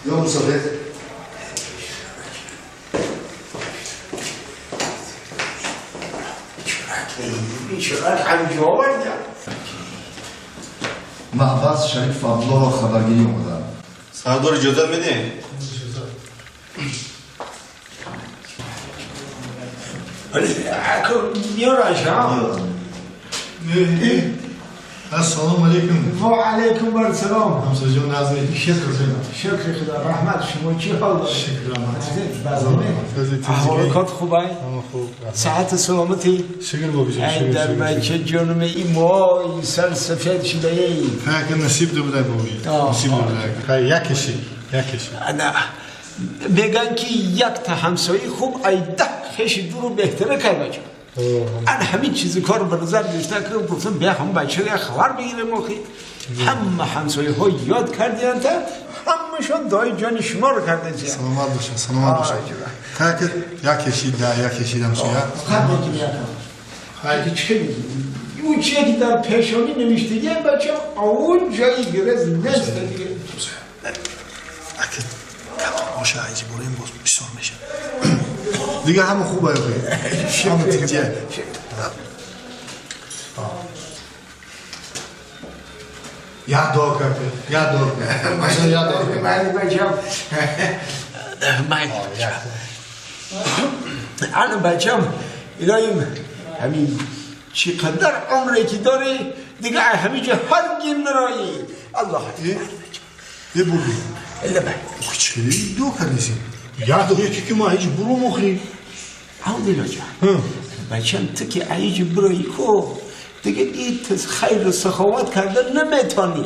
Ё мусофир. بیچارک همینجا آوردم. Маҳбас Шариф Абдуллоро хабаргирӣ омадам. Сардор, иҷозат медиҳем? میارنش ها. السلام علیکم. و علیکم السلام. همسایه جان، نظمی؟ شکر شکر خدا، رحمت. شما چی حال دارید؟ شکر، رحمت. احوالکات خوبه؟ همه خوب. صحت سلامتی؟ شکر بابی جان. ای شکر. در شکر. بچه جانم، این موهای سر سفید شده ای. که نصیب دو بوده بابی. نصیب دو بوده. یکشی یکشی. نه، میگن که یک تا همسایه خوب ای 10 خش دورو بهتره که بچه. من همین چیزی کار به نظر گرفته که گفتم بیا هم بچه رو خبر بگیریم. آخی همه همسایه ها یاد کردین تا همشون دای جان شما رو کرده زیاد. سلامت باشه، سلامت باشه. که یکشی ده یکشی همسایه. قبل که یکم خیلی چه میگی؟ اون چیه که در پیشانی نوشته یه بچه اون جایی گرز نیست دیگه. اگه کتاب باشه ایجی بریم باز بسیار میشه دیگه. همه خوبه آخه، همه تیجه. یاد دعا کرد، یاد دعا کرد، مثلا یاد دعا کرد. من بچم، من الان بچم، الهیم همین چقدر عمری که داری دیگه همینجا هرگی نرایی الله. یه بردی. الا من. چی دو کردی؟ یاد دعا یکی که ما هیچ برو مخری. عودلا جان، بچم، تو که ایج برای کو دیگه ایت خیر و سخاوت کردن نمیتونی.